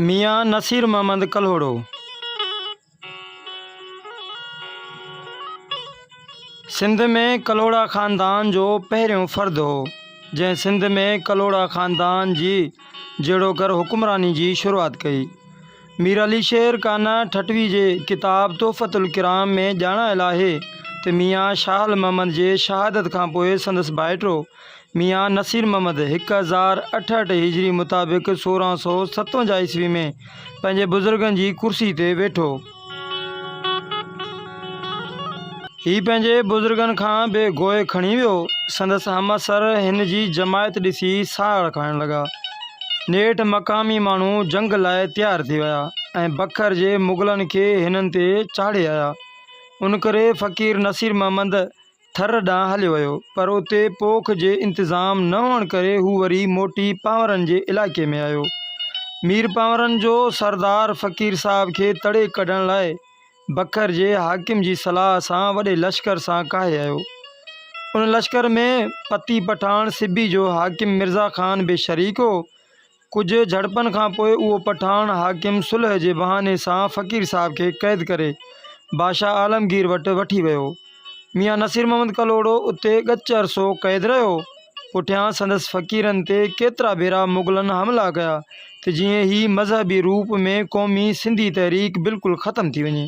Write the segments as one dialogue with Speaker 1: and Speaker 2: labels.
Speaker 1: ميان نصير محمد ڪلهوڙو. سنڌ ۾ ڪلهوڙا خاندان جو پهريون فرد هو، جنهن سنڌ ۾ ڪلهوڙا خاندان جي جهڙوڪر حڪمراني جي شروعات ڪئي. مير علي شير قانع ٺٽوي جي ڪتاب تحفة الڪرام ۾ ڄاڻايل آهي ته ميان شاهل محمد جي شهادت کان پوء سندس ڀائٽو ميان نصير محمد 1068 هجري مطابق 1657 عيسوي ۾ پنهنجي بزرگن جي ڪرسي تي ويٺو. هي پنهنجي بزرگن کان به گوء کڻي ويو. سندس همعصر هن جي جماعت ڏسي ساڙ کائڻ لڳا. نيٺ مقامي ماڻهو جنگ لاء تيار ٿي ويا ۽ بکر جي مغلن کي هنن تي چاڙهي آيا. ان ڪري فقير نصير محمد ٿر ڏانهن هليو ويو، پر اتي پوک جي انتظام نه هئڻ ڪري هو وري موٽي پانورن جي علائقي ۾ آيو. مير پانورن جو سردار فقير صاحب کي تڙي ڪڍڻ لاء بکر جي حاڪم جي صلاح سان وڏي لشڪر سان ڪاهي آيو. ان لشڪر ۾ پتي پٺاڻ سبي جو حاڪم مرزا خان به شريڪ هو. ڪجهه جهڙپن کان پوء اهو پٺاڻ حاڪم صلح جي بهاني سان فقير صاحب کي قيد ڪري بادشاهه عالمگير وٽ وٺي ويو. ميان نصير محمد ڪلهوڙو اتي ڳچ عرصو قيد رهيو. پٺيان سندس فقيرن تي ڪيترا ڀيرا مغلن حملا ڪيا ته جيئن هي مذهبي روپ ۾ قومي سنڌي تحريڪ بلڪل ختم ٿي وڃي.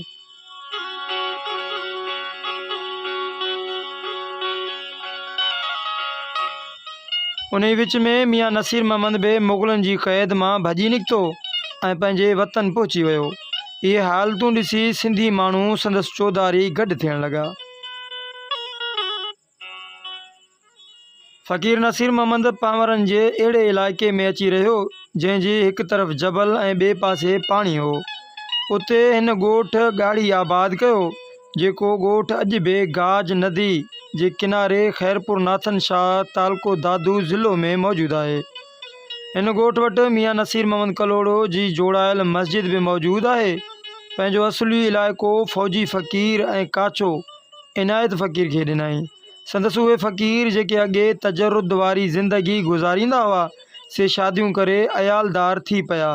Speaker 1: انهيء وچ ۾ ميان نصير محمد به مغلن جي قيد مان ڀڄي نڪتو ۽ پنهنجي وطن پهچي ويو. اهي حالتون ڏسي سنڌي ماڻهو سندس چوڌاري گڏ ٿيڻ لڳا. فقير نصير محمد پنهورن جي اهڙي علائقي ۾ اچي رهيو، جنهن جي هڪ طرف جبل ۽ ٻئي پاسي پاڻي هو. اتي هن ڳوٺ ڳاڙهي آباد ڪيو، جيڪو ڳوٺ اڄ به گاج ندي جي ڪناري خيرپور ناٿن شاهه تعلقو دادو ضلعو ۾ موجود آهي. هن ڳوٺ وٽ ميان نصير محمد ڪلهوڙو جي جوڙايل مسجد به موجود آهي. پنهنجو اصلي علائقو فوجي فقير ۽ ڪاڇو عنايت فقير کي ڏنائين. سندس اهي فقير جيڪي اڳي تجرد واري زندگي گذاريندا هئا، سي شاديون ڪري عيالدار ٿي پيا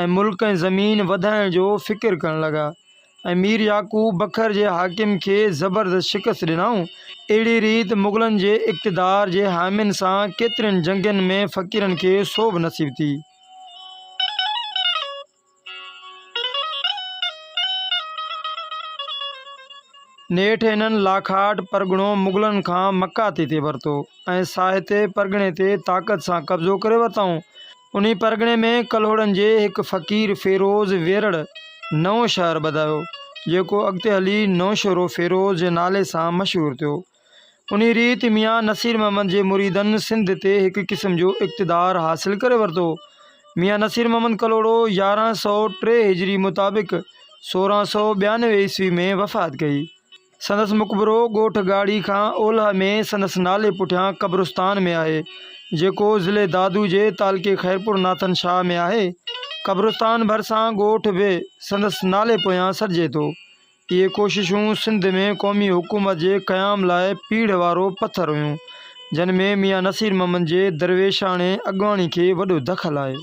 Speaker 1: ۽ ملڪ ۽ زمين وڌائڻ جو فڪر ڪرڻ لڳا ۽ مير يعقوب بکر جي حاڪم کي زبردست شڪست ڏنائون. اهڙي ريت مغلن جي اقتدار جي حامين سان ڪيترين جنگين ۾ فقيرن کي سوڀ نصيب ٿي. نيٺ هنن لاکاٽ پرڳڻو مغلن کان مڪاتي تي ورتو ۽ ساهتي پرڳڻي تي طاقت سان قبضو ڪري ورتائون. انهي پرڳڻي ۾ ڪلهوڙن جي هڪ فقير فيروز ويرڙ نئون شهر ٻڌايو، جيڪو اڳتي هلي نوشهرو فيروز جي نالي سان مشهور ٿيو. انهي ريت ميان نصير محمد جي مريدن سنڌ تي هڪ قسم جو اقتدار حاصل ڪري ورتو. ميان نصير محمد ڪلهوڙو 1103 هجري مطابق 1692 عيسوي ۾ وفات ڪئي. سندس مقبرو ڳوٺ ڳاڙهي کان اولهه ۾ سندس نالي پٺيان قبرستان ۾ آهي، جيڪو ضلعي دادو جي تعلقي خيرپور ناٿن شاهه ۾ آهي. قبرستان ڀرسان ڳوٺ به سندس نالي پويان سڏجي ٿو. اهي ڪوششون سنڌ ۾ قومي حڪومت جي قيام لاء پيڙهه وارو پٿر هيون، جن ۾ ميان نصير محمد جي درويشاڻي اڳواڻي کي وڏو دخل آهي.